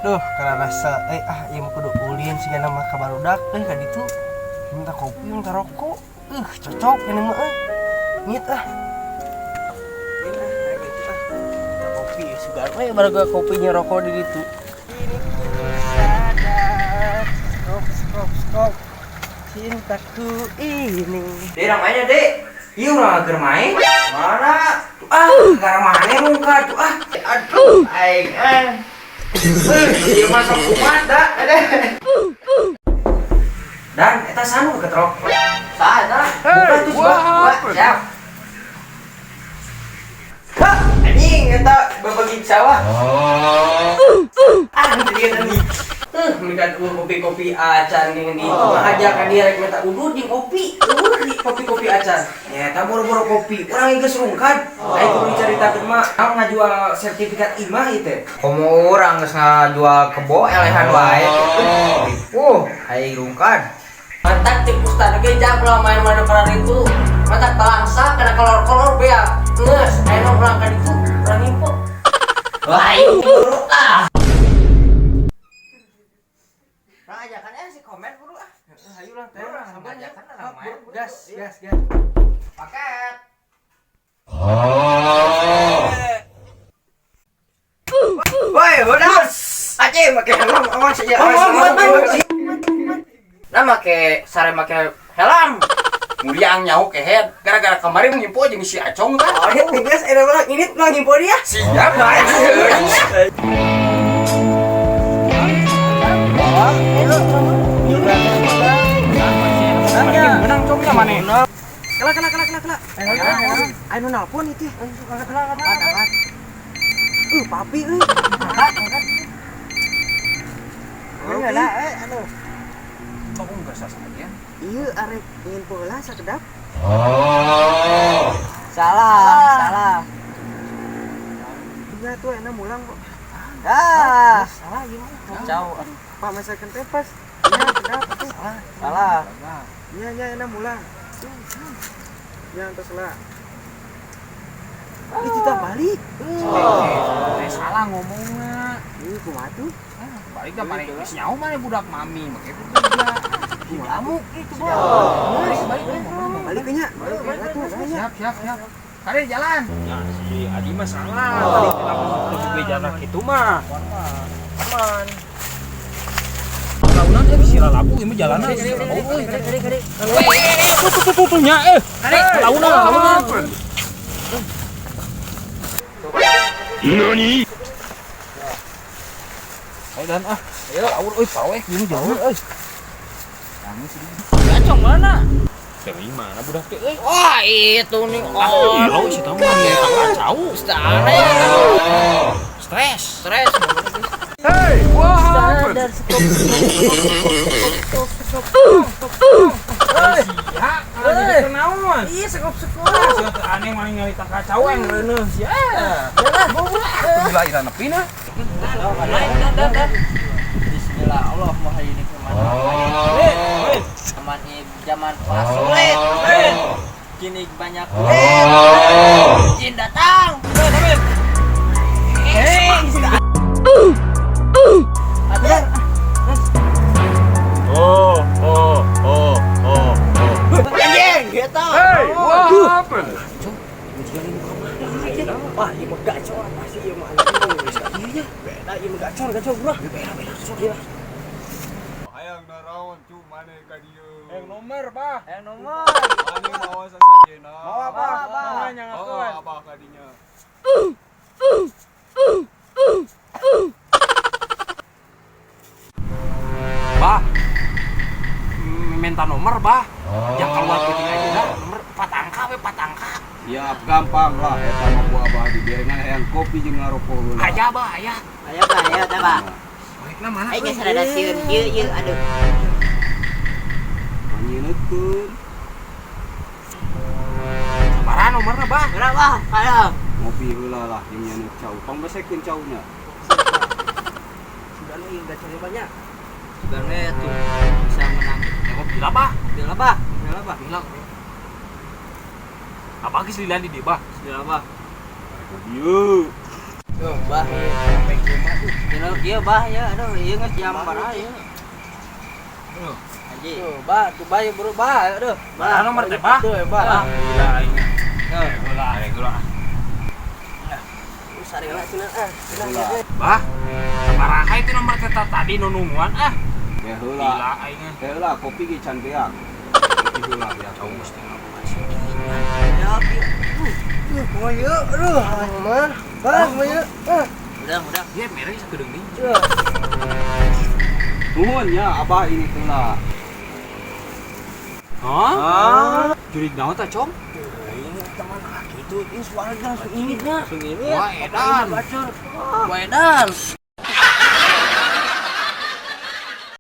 Duh, karena rasa ieu mah kudu ulin sigana mah ka barudak euy ka ditu. Minta kopi, minta rokok. Cocok ini mah euy. Ngit ah. Ngit ah, kayak gitu ah. Minta kopi sugan we baraga kopinya rokok di ditu. Ini ku sadar, stop stop stop. Cintaku ini. Dek, namanya dek. Iya urang keur main. Mana? Tuh, ah, gara mana rungkad tuh ah. Aduh, aing ah. Ieu mah sok kumat da. Dan eta sanu ketrok. Saha eta? Buka tuh coba. Siap. Hah, anjing eta babagi sawah. Ah, dia tadi. Mereka kopi-kopi acan gini di mah aja ka dia rek minta udud jeung kopi. Di kopi-kopi acan. Ya, eta boro-boro kopi. Urang geus rungkad. Aing kudu caritakeun mah, aku ngajual sertifikat imah ieu teh. Komo urang geus ngajual kebo elehan wae. Aing rungkad. Mantak cek ustad oge jam lah main mana karar itu. Mantak balangsa kana kolor-kolor beak. Geus, aya urang ka ditu, urang info. Wah, aing buru ah. Urang ajakan si komen buru ah. Hayu lah teh. Urang ngajakan urang main. Gas, gas, gas. Paket. Woi, udah. Aceh make helm awas ya. Nah make sare make helm. Muriang nyaho kehed gara-gara kemarin ngimpo jeung si Acong kan. Oh, ini geus eta mah ini mah ngimpo dia. Siap. Menang congnya mana? Kela kela kela kela kela. Ayo nu nelpon itu. Angkat. Papi euy. Angkat, angkat. Lah, anu. Kok enggak sah saja? Iya, arek ingin pola sakedap. Salah, salah. Enggak tuh enak mulang kok. Ah, Salah ieu mah. jauh. Pak masakan teh pas. Iya, kedap tuh. Salah. Iya, iya enak mulang. Ya, entos lah. Ih, kita balik. Salah ngomongna. Ih, kumaha tuh? Balik dah mana geus nyaho mana budak mami make itu Kamu itu, Bos. Balik balik Balik nya. Balik tuh, nya. Siap siap siap. Kare jalan. Ya si Adi mah salah. Balik lamun kudu bejana kitu mah. Aman. Launan si lalabu ieu mah jalanna. Oh, Kare, kare. Tuh tuh tuh tuh nya eh. Launan launan. Nani? Ayo dan ah. Ayo laur euy pawe gini jauh euy. Gacong mana? Dari mana budak teh euy? Wah, itu nih. Oh, tahu sih tahu mah kacau. Stres. Stres. Hey, what happened? Sadar stop stop stop stop stop. Ya, jadi kenaon. Iya, sekop sekop. Sia teu aneh maling nyarita kacau yang reuneuh sia. Gila ira nepi na. Bismillah, Allah maha ini kemana? Zaman ini zaman pas sulit. Kini banyak jin datang. Ada. Oh, oh, oh, oh, oh. Anjing, gitu. Hey, what happened? Wah, ieu mah gacor pasti ieu mah. Iya, beda ieu mah gacor, gacor bro. Beda, beda. Iya. Hayang naraon cu mane ka dieu. Yang nomor, Bah. Yang nomor. Mane mawa sasajena. Mawa, Bah. Mawa nyangakeun. Oh, abah ka dinya. Bah. Minta nomor, Bah. Yang keluar penting aja dah. Nomor 4 angka we 4 angka. Siap gampang lah eta mah ku abah diberengan hayang kopi jeung ngarokok heula. Aya, Bah, aya. Ayo, Bah, ayo, teh, Bah. Baikna mana? Ayo geus rada sieun kieu ieu aduh. Manyieunkeun. Sabaraha nomorna, Bah? Berapa? Ayo. Ngopi heula lah jeung nyeuneuh cau. Pangbesekeun caunya. Sudah lu gacor banyak. Sebenarnya tuh bisa menang. Ya kopi lah, Bah. Bila, Bah. Bila, Bah. Bila. Apa geus lila di dieu, Bah? Bila, Bah. Ka dieu. Tuh, bah, sampai ke rumah tuh. Dina ieu bah ya, aduh ieu geus jam baraha ieu. Haji. Tuh, bah, tuh bah, ya, bro, bah, aduh. Bah, nomor teh, bah. Tuh, ya, bah. Gila aing. Gula, gula. Sarela cenah ah, cenah Heula. ya. Bah, sabaraha itu nomor teh tadi nu nungguan ah. Ya heula. Gila aing. Heula kopi ge can beak. Kopi heula beak. Jauh mesti ngabuka. Ya, tuh, kumaha ieu? Aduh, aing mah. Bah, kumaha ieu? Ah, Udah, udah. Dia merek sakedeung deui. tuh. Nuhun ya abah ini heula. Hah? Jurig naon tah, Cong? Ini teman ah gitu, ini suara langsung ini nya. Langsung ini. Wah, edan. Bacur. Wah, edan.